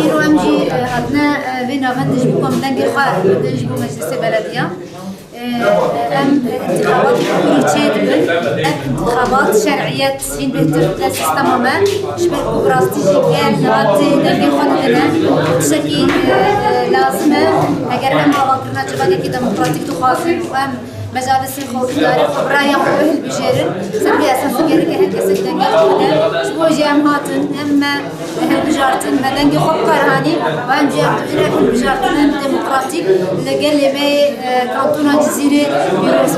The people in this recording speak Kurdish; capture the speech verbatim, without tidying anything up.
Îro em jî, e, hatine, e, vê navendê ji bo ku em dengê xwe bidin ji bo meclisê belediya. E, em intixabatê kûrî çêdibin. Ev intixabat şer'iyet hîn bêhtir te sîstema me. Ji ber ku bi rastî jî gel nehatê dengê xwe didine. Tiştekî, e, e, lazim e. Eger em avakirina civakekî demokratîk dixwazin û em mecalisê xwe, îdarê xwe bi raya xwe bihilbijêrin, ser vê esasî gerek e her kesek dengê xwe bide. Ji bo jî em hatin, em me hilbijartin, me dengê xwe bi kar anî, û em jî em dibînin ev hilbijartin em demokratîk li gelê me yê, e, kantona Cizîrê pîroz